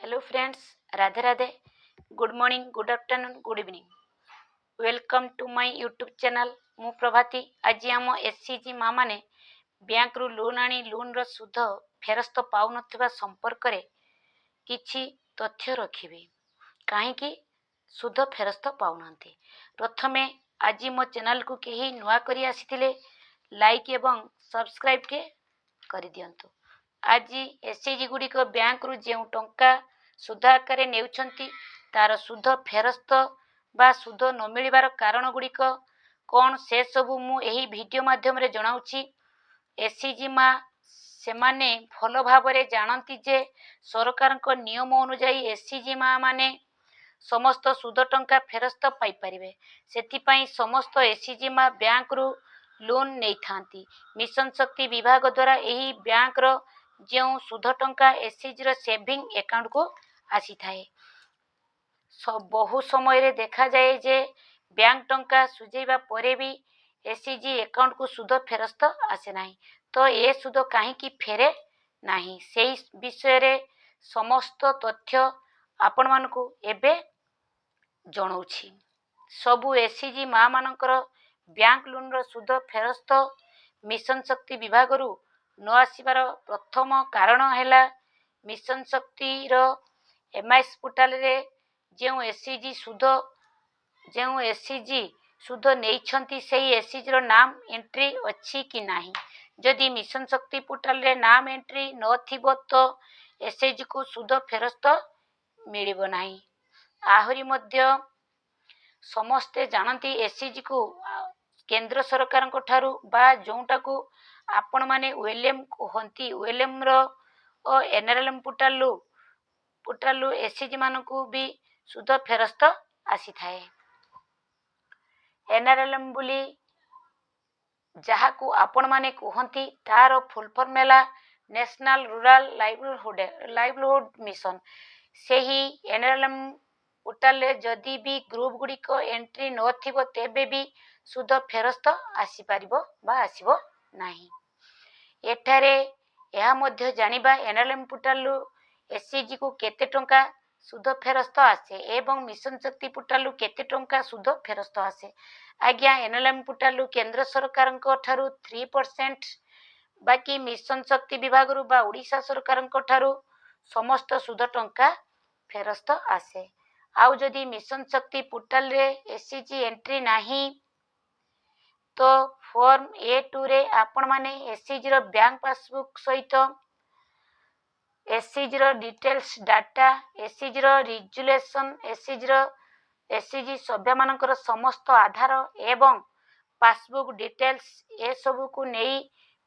Hello friends, Radhe Radhe. Good morning, good afternoon, good evening. Welcome to my YouTube channel. ମୁଁ ପ୍ରଭାତୀ। ଆଜି ଆମ SHG ମା ମାନେ ବ୍ୟାଙ୍କରୁ ଲୋନ୍ ଆଣି ଲୋନ୍ର ସୁଧ ଫେରସ୍ତ ପାଉନଥିବା ସମ୍ପର୍କରେ କିଛି ତଥ୍ୟ ରଖିବି, କାହିଁକି ସୁଧ ଫେରସ୍ତ ପାଉନାହାନ୍ତି। ପ୍ରଥମେ ଆଜି ମୋ ଚ୍ୟାନେଲକୁ କେହି ନୂଆ କରି ଆସିଥିଲେ ଲାଇକ୍ ଏବଂ ସବସ୍କ୍ରାଇବ୍ କରିଦିଅନ୍ତୁ। ଆଜି ଏସ୍ଏଚ୍ଜି ଗୁଡ଼ିକ ବ୍ୟାଙ୍କରୁ ଯେଉଁ ଟଙ୍କା ସୁଧ ଆକାରରେ ନେଉଛନ୍ତି, ତା'ର ସୁଧ ଫେରସ୍ତ ବା ସୁଧ ନ ମିଳିବାର କାରଣ ଗୁଡ଼ିକ କ'ଣ, ସେସବୁ ମୁଁ ଏହି ଭିଡ଼ିଓ ମାଧ୍ୟମରେ ଜଣାଉଛି। ଏସ୍ଏଚ୍ଜି ମା ସେମାନେ ଭଲ ଭାବରେ ଜାଣନ୍ତି ଯେ ସରକାରଙ୍କ ନିୟମ ଅନୁଯାୟୀ ଏସ୍ଏଚ୍ଜି ମା ମାନେ ସମସ୍ତ ସୁଧ ଟଙ୍କା ଫେରସ୍ତ ପାଇପାରିବେ। ସେଥିପାଇଁ ସମସ୍ତ ଏସ୍ଏଚ୍ଜି ମା ବ୍ୟାଙ୍କରୁ ଲୋନ୍ ନେଇଥାନ୍ତି। ମିଶନ ଶକ୍ତି ବିଭାଗ ଦ୍ୱାରା ଏହି ବ୍ୟାଙ୍କର ଯେଉଁ ସୁଧ ଟଙ୍କା ଏସ୍ଏଚ୍ଜିର ସେଭିଂ ଆକାଉଣ୍ଟକୁ ଆସିଥାଏ। ବହୁ ସମୟରେ ଦେଖାଯାଏ ଯେ ବ୍ୟାଙ୍କ ଟଙ୍କା ସୁଝାଇବା ପରେ ବି ଏସ୍ଏଚ୍ଜି ଆକାଉଣ୍ଟକୁ ସୁଧ ଫେରସ୍ତ ଆସେ ନାହିଁ। ତ ଏ ସୁଧ କାହିଁକି ଫେରେ ନାହିଁ, ସେହି ବିଷୟରେ ସମସ୍ତ ତଥ୍ୟ ଆପଣମାନଙ୍କୁ ଏବେ ଜଣାଉଛି। ସବୁ ଏସ୍ଏଚ୍ଜି ମାଆମାନଙ୍କର ବ୍ୟାଙ୍କ ଲୋନ୍ର ସୁଧ ଫେରସ୍ତ ମିଶନ ଶକ୍ତି ବିଭାଗରୁ ନ ଆସିବାର ପ୍ରଥମ କାରଣ ହେଲା, ମିଶନ ଶକ୍ତିର ଏମ୍ଆଇଏସ୍ ପୋର୍ଟାଲରେ ଯେଉଁ ଏସ୍ଏଚ୍ଜି ସୁଧ ନେଇଛନ୍ତି, ସେହି ଏସ୍ଏଚ୍ଜିର ନାମ ଏଣ୍ଟ୍ରି ଅଛି କି ନାହିଁ। ଯଦି ମିଶନ ଶକ୍ତି ପୋର୍ଟାଲରେ ନାମ ଏଣ୍ଟ୍ରି ନଥିବ, ତ ଏସ୍ଏଚ୍ଜିକୁ ସୁଧ ଫେରସ୍ତ ମିଳିବ ନାହିଁ। ଆହୁରି ମଧ୍ୟ ସମସ୍ତେ ଜାଣନ୍ତି, ଏସ୍ଏଚ୍ଜିକୁ କେନ୍ଦ୍ର ସରକାରଙ୍କ ଠାରୁ ବା ଯେଉଁଟାକୁ ଆପଣମାନେ ଓଏଲ୍ଏମ୍ କୁହନ୍ତି, ଓଏଲ୍ଏମ୍ର ଓ ଏନ୍ଆର୍ଏଲ୍ଏମ୍ ପୋର୍ଟାଲରୁ ଏସ୍ଏଚ୍ଜିମାନଙ୍କୁ ବି ସୁଧ ଫେରସ୍ତ ଆସିଥାଏ। ଏନ୍ଆର୍ଏଲ୍ଏମ୍ ବୋଲି ଯାହାକୁ ଆପଣମାନେ କୁହନ୍ତି, ତା'ର ଫୁଲ୍ ଫର୍ମ ହେଲା ନ୍ୟାସନାଲ୍ ରୁରାଲ୍ ଲାଇଭଲିହୁଡ଼ ମିଶନ। ସେହି ଏନ୍ଆର୍ଏଲ୍ଏମ୍ ପୋର୍ଟାଲରେ ଯଦି ବି ଗ୍ରୁପ୍ ଗୁଡ଼ିକ ଏଣ୍ଟ୍ରି ନଥିବ, ତେବେ ବି ସୁଧ ଫେରସ୍ତ ଆସିପାରିବ ବା ଆସିବ ନାହିଁ। ଏଠାରେ ଏହା ମଧ୍ୟ ଜାଣିବା, ଏନ୍ଆର୍ଏଲ୍ଏମ୍ ପୋର୍ଟାଲରୁ ଏସ୍ଏଚ୍ଜିକୁ କେତେ ଟଙ୍କା ସୁଧ ଫେରସ୍ତ ଆସେ ଏବଂ ମିଶନ ଶକ୍ତି ପୋର୍ଟାଲରୁ କେତେ ଟଙ୍କା ସୁଧ ଫେରସ୍ତ ଆସେ। ଆଜ୍ଞା, ଏନ୍ଆର୍ଏଲ୍ଏମ୍ ପୋର୍ଟାଲରୁ କେନ୍ଦ୍ର ସରକାରଙ୍କ ଠାରୁ 3%, ବାକି ମିଶନ ଶକ୍ତି ବିଭାଗରୁ ବା ଓଡ଼ିଶା ସରକାରଙ୍କ ଠାରୁ ସମସ୍ତ ସୁଧ ଟଙ୍କା ଫେରସ୍ତ ଆସେ। ଆଉ ଯଦି ମିଶନ ଶକ୍ତି ପୋର୍ଟାଲରେ ଏସ୍ଏଚ୍ଜି ଏଣ୍ଟ୍ରି ନାହିଁ, ତ ଫର୍ମ ଏ 2ରେ ଆପଣମାନେ ଏସ୍ଏଚ୍ଜିର ବ୍ୟାଙ୍କ ପାସବୁକ୍ ସହିତ ଏସ୍ଏଚ୍ଜିର ଡିଟେଲ୍ସ ଡାଟା, ଏସ୍ଏଚ୍ଜିର ରିଜୁଲେସନ୍, ଏସ୍ଏଚ୍ଜି ସଭ୍ୟମାନଙ୍କର ସମସ୍ତ ଆଧାର ଏବଂ ପାସବୁକ୍ ଡିଟେଲ୍ସ ଏସବୁକୁ ନେଇ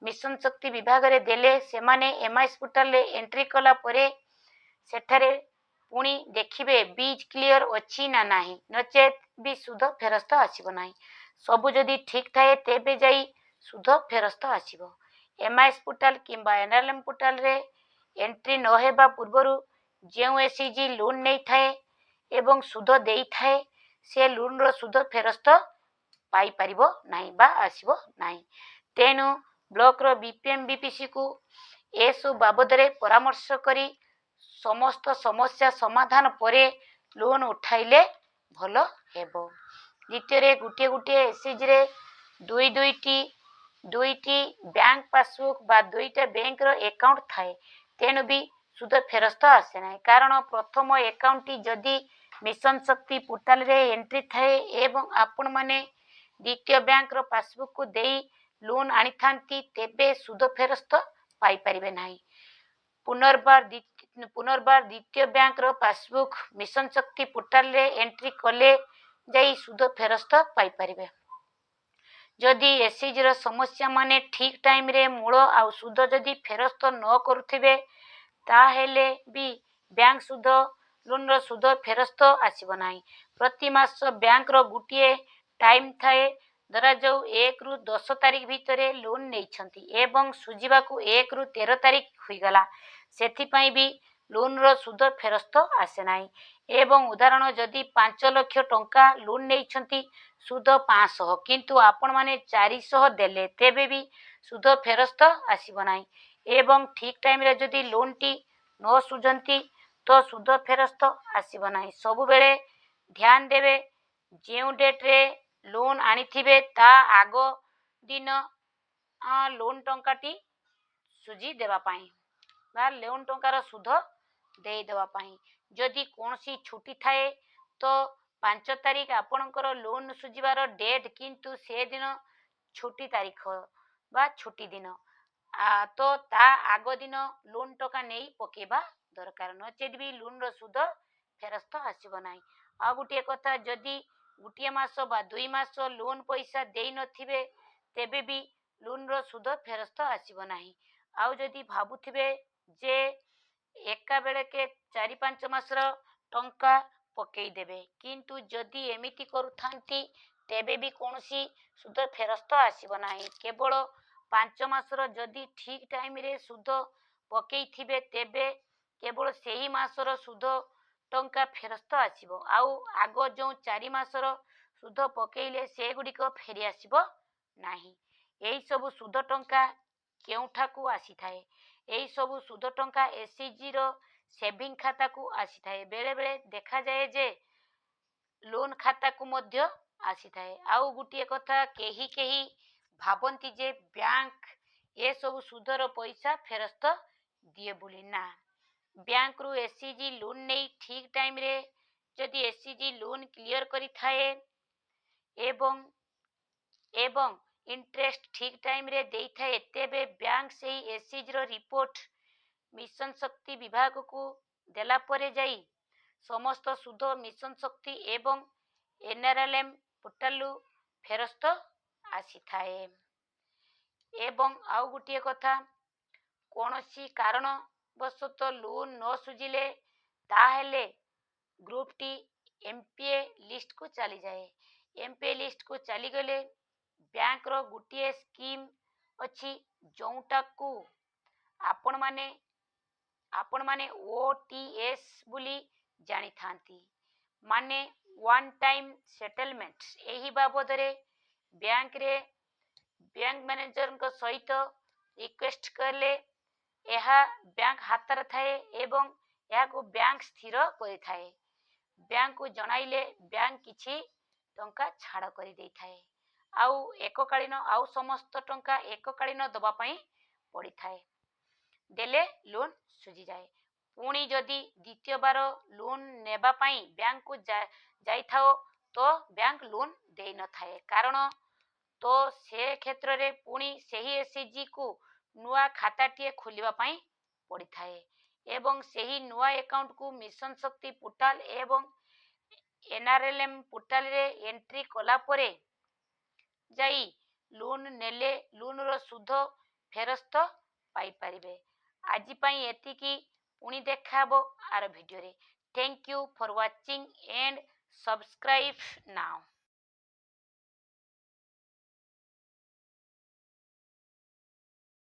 ମିଶନ ଶକ୍ତି ବିଭାଗରେ ଦେଲେ, ସେମାନେ ଏମ୍ଆଇଏସ୍ ପୋର୍ଟାଲରେ ଏଣ୍ଟ୍ରି କଲା ପରେ ସେଠାରେ ପୁଣି ଦେଖିବେ ବିଜ୍ କ୍ଲିଅର ଅଛି ନା ନାହିଁ। ନଚେତ୍ ବି ସୁଧ ଫେରସ୍ତ ଆସିବ ନାହିଁ। ସବୁ ଯଦି ଠିକ୍ ଥାଏ, ତେବେ ଯାଇ ସୁଧ ଫେରସ୍ତ ଆସିବ। ଏମ୍ଆଇଏସ୍ ପୋର୍ଟାଲ କିମ୍ବା ଏନ୍ଆର୍ଏଲ୍ଏମ୍ ପୋର୍ଟାଲରେ ଏଣ୍ଟ୍ରି ନ ହେବା ପୂର୍ବରୁ ଯେଉଁ ଏସ୍ଏଚ୍ଜି ଲୋନ୍ ନେଇଥାଏ ଏବଂ ସୁଧ ଦେଇଥାଏ, ସେ ଲୋନ୍ର ସୁଧ ଫେରସ୍ତ ପାଇପାରିବ ନାହିଁ ବା ଆସିବ ନାହିଁ। ତେଣୁ ବ୍ଲକର ବିପିଏମ୍, ବିପିସିକୁ ଏସବୁ ବାବଦରେ ପରାମର୍ଶ କରି ସମସ୍ତ ସମସ୍ୟା ସମାଧାନ ପରେ ଲୋନ୍ ଉଠାଇଲେ ଭଲ ହେବ। ଦ୍ୱିତୀୟରେ, ଗୋଟିଏ ଗୋଟିଏ ଏସ୍ଏଚ୍ଜିରେ ଦୁଇ ଦୁଇଟି ଦୁଇଟି ବ୍ୟାଙ୍କ ପାସବୁକ୍ ବା ଦୁଇଟା ବ୍ୟାଙ୍କର ଆକାଉଣ୍ଟ ଥାଏ। ତେଣୁ ବି ସୁଧ ଫେରସ୍ତ ଆସେ ନାହିଁ। କାରଣ ପ୍ରଥମ ଆକାଉଣ୍ଟଟି ଯଦି ମିଶନ ଶକ୍ତି ପୋର୍ଟାଲରେ ଏଣ୍ଟ୍ରି ଥାଏ ଏବଂ ଆପଣମାନେ ଦ୍ୱିତୀୟ ବ୍ୟାଙ୍କର ପାସବୁକକୁ ଦେଇ ଲୋନ୍ ଆଣିଥାନ୍ତି, ତେବେ ସୁଧ ଫେରସ୍ତ ପାଇପାରିବେ ନାହିଁ। ପୁନର୍ବାର ଦ୍ୱିତୀୟ ବ୍ୟାଙ୍କର ପାସବୁକ୍ ମିଶନ ଶକ୍ତି ପୋର୍ଟାଲରେ ଏଣ୍ଟ୍ରି କଲେ ଯାଇ ସୁଧ ଫେରସ୍ତ ପାଇପାରିବେ। ଯଦି ଏସ୍ଏଚ୍ଜିର ସମସ୍ୟାମାନେ ଠିକ୍ ଟାଇମ୍ରେ ମୂଳ ଆଉ ସୁଧ ଯଦି ଫେରସ୍ତ ନ କରୁଥିବେ, ତାହେଲେ ବି ବ୍ୟାଙ୍କ ସୁଧ ଲୋନ୍ର ସୁଧ ଫେରସ୍ତ ଆସିବ ନାହିଁ। ପ୍ରତି ମାସ ବ୍ୟାଙ୍କର ଗୋଟିଏ ଟାଇମ୍ ଥାଏ। ଧରାଯାଉ 1ରୁ 10 ତାରିଖ ଭିତରେ ଲୋନ୍ ନେଇଛନ୍ତି ଏବଂ ସୁଝିବାକୁ 1ରୁ 13 ତାରିଖ ହୋଇଗଲା, ସେଥିପାଇଁ ବି ଲୋନ୍ର ସୁଧ ଫେରସ୍ତ ଆସେ ନାହିଁ। ଏବଂ ଉଦାହରଣ, ଯଦି 5 ଲକ୍ଷ ଟଙ୍କା ଲୋନ୍ ନେଇଛନ୍ତି, ସୁଧ 500, କିନ୍ତୁ ଆପଣମାନେ 400 ଦେଲେ, ତେବେ ବି ସୁଧ ଫେରସ୍ତ ଆସିବ ନାହିଁ। ଏବଂ ଠିକ୍ ଟାଇମ୍ରେ ଯଦି ଲୋନ୍ଟି ନ ସୁଝନ୍ତି ତ ସୁଧ ଫେରସ୍ତ ଆସିବ ନାହିଁ। ସବୁବେଳେ ଧ୍ୟାନ ଦେବେ, ଯେଉଁ ଡେଟ୍ରେ ଲୋନ୍ ଆଣିଥିବେ, ତା ଆଗ ଦିନ ଲୋନ୍ ଟଙ୍କାଟି ସୁଝି ଦେବା ପାଇଁ ବା ଲୋନ୍ ଟଙ୍କାର ସୁଧ ଦେଇଦେବା ପାଇଁ। ଯଦି କୌଣସି ଛୁଟି ଥାଏ, ତ 5 ତାରିଖ ଆପଣଙ୍କର ଲୋନ୍ ସୁଝିବାର ଡେଟ୍, କିନ୍ତୁ ସେଦିନ ଛୁଟି ତାରିଖ ବା ଛୁଟି ଦିନ, ତ ତା ଆଗ ଦିନ ଲୋନ୍ ଟଙ୍କା ନେଇ ପକାଇବା ଦରକାର। ନଚେତ୍ ବି ଲୋନ୍ର ସୁଧ ଫେରସ୍ତ ଆସିବ ନାହିଁ। ଆଉ ଗୋଟିଏ କଥା, ଯଦି ଗୋଟିଏ ମାସ ବା 2 ମାସ ଲୋନ୍ ପଇସା ଦେଇନଥିବେ, ତେବେ ବି ଲୋନ୍ର ସୁଧ ଫେରସ୍ତ ଆସିବ ନାହିଁ। ଆଉ ଯଦି ଭାବୁଥିବେ ଯେ ଏକା ବେଳକେ 4-5 ମାସର ଟଙ୍କା ପକାଇଦେବେ, କିନ୍ତୁ ଯଦି ଏମିତି କରୁଥାନ୍ତି, ତେବେ ବି କୌଣସି ସୁଧ ଫେରସ୍ତ ଆସିବ ନାହିଁ। କେବଳ 5 ମାସର ଯଦି ଠିକ୍ ଟାଇମ୍ରେ ସୁଧ ପକାଇଥିବେ, ତେବେ କେବଳ ସେହି ମାସର ସୁଧ ଟଙ୍କା ଫେରସ୍ତ ଆସିବ। ଆଉ ଆଗ ଯେଉଁ 4 ମାସର ସୁଧ ପକାଇଲେ, ସେଗୁଡ଼ିକ ଫେରି ଆସିବ ନାହିଁ। ଏହିସବୁ ସୁଧ ଟଙ୍କା କେଉଁଠାକୁ ଆସିଥାଏ? ଏହିସବୁ ସୁଧ ଟଙ୍କା ଏସ୍ଏଚ୍ଜିର ସେଭିଂ ଖାତାକୁ ଆସିଥାଏ। ବେଳେବେଳେ ଦେଖାଯାଏ ଯେ ଲୋନ୍ ଖାତାକୁ ମଧ୍ୟ ଆସିଥାଏ। ଆଉ ଗୋଟିଏ କଥା, କେହି କେହି ଭାବନ୍ତି ଯେ ବ୍ୟାଙ୍କ ଏସବୁ ସୁଧର ପଇସା ଫେରସ୍ତ ଦିଏ ବୋଲି। ନା, ବ୍ୟାଙ୍କରୁ ଏସ୍ଏଚ୍ଜି ଲୋନ୍ ନେଇ ଠିକ୍ ଟାଇମ୍ରେ ଯଦି ଏସ୍ଏଚ୍ଜି ଲୋନ୍ କ୍ଲିଅର୍ କରିଥାଏ ଏବଂ ଇଣ୍ଟରେଷ୍ଟ ଠିକ୍ ଟାଇମ୍ରେ ଦେଇଥାଏ, ତେବେ ବ୍ୟାଙ୍କ ସେହି ଏସ୍ଏଚ୍ଜିର ରିପୋର୍ଟ ମିଶନ ଶକ୍ତି ବିଭାଗକୁ ଦେଲା ପରେ ଯାଇ ସମସ୍ତ ସୁଧ ମିଶନ ଶକ୍ତି ଏବଂ ଏନ୍ଆର୍ଏଲ୍ଏମ୍ ପୋର୍ଟାଲରୁ ଫେରସ୍ତ ଆସିଥାଏ। ଏବଂ ଆଉ ଗୋଟିଏ କଥା, କୌଣସି କାରଣବଶତଃ ଲୋନ୍ ନ ସୁଝିଲେ, ତାହେଲେ ଗ୍ରୁପ୍ଟି ଏନ୍ପିଏ ଲିଷ୍ଟକୁ ଚାଲିଯାଏ। ଏନ୍ପିଏ ଲିଷ୍ଟକୁ ଚାଲିଗଲେ ବ୍ୟାଙ୍କର ଗୋଟିଏ ସ୍କିମ୍ ଅଛି, ଯେଉଁଟାକୁ ଆପଣମାନେ ଓଟିଏସ୍ ବୋଲି ଜାଣିଥାନ୍ତି, ମାନେ ୱାନ୍ ଟାଇମ୍ ସେଟେଲମେଣ୍ଟ। ଏହି ବାବଦରେ ବ୍ୟାଙ୍କରେ ବ୍ୟାଙ୍କ ମ୍ୟାନେଜରଙ୍କ ସହିତ ରିକ୍ୱେଷ୍ଟ କଲେ ଏହା ବ୍ୟାଙ୍କ ହାତରେ ଥାଏ ଏବଂ ଏହାକୁ ବ୍ୟାଙ୍କ ସ୍ଥିର କରିଥାଏ। ବ୍ୟାଙ୍କକୁ ଜଣାଇଲେ ବ୍ୟାଙ୍କ କିଛି ଟଙ୍କା ଛାଡ଼ କରିଦେଇଥାଏ ଆଉ ସମସ୍ତ ଟଙ୍କା ଏକକାଳୀନ ଦେବା ପାଇଁ ପଡ଼ିଥାଏ। ଦେଲେ ଲୋନ୍ ସୁଝିଯାଏ। ପୁଣି ଯଦି ଦ୍ୱିତୀୟ ବାର ଲୋନ୍ ନେବା ପାଇଁ ବ୍ୟାଙ୍କକୁ ଯାଇଥାଅ, ତ ବ୍ୟାଙ୍କ ଲୋନ୍ ଦେଇନଥାଏ। କାରଣ ତ ସେ କ୍ଷେତ୍ରରେ ପୁଣି ସେହି ଏସ୍ଏଚ୍ଜିକୁ ନୂଆ ଖାତାଟିଏ ଖୋଲିବା ପାଇଁ ପଡ଼ିଥାଏ ଏବଂ ସେହି ନୂଆ ଆକାଉଣ୍ଟକୁ ମିଶନ ଶକ୍ତି ପୋର୍ଟାଲ ଏବଂ ଏନ୍ଆର୍ଏଲ୍ଏମ୍ ପୋର୍ଟାଲରେ ଏଣ୍ଟ୍ରି କଲା ପରେ ଯାଇ ଲୋନ୍ ନେଲେ ଲୋନ୍ର ସୁଧ ଫେରସ୍ତ ପାଇପାରିବେ। ଆଜି ପାଇଁ ଏତିକି। ପୁଣି ଦେଖା ହେବ ଆର ଭିଡ଼ିଓରେ। Thank you for watching and subscribe now.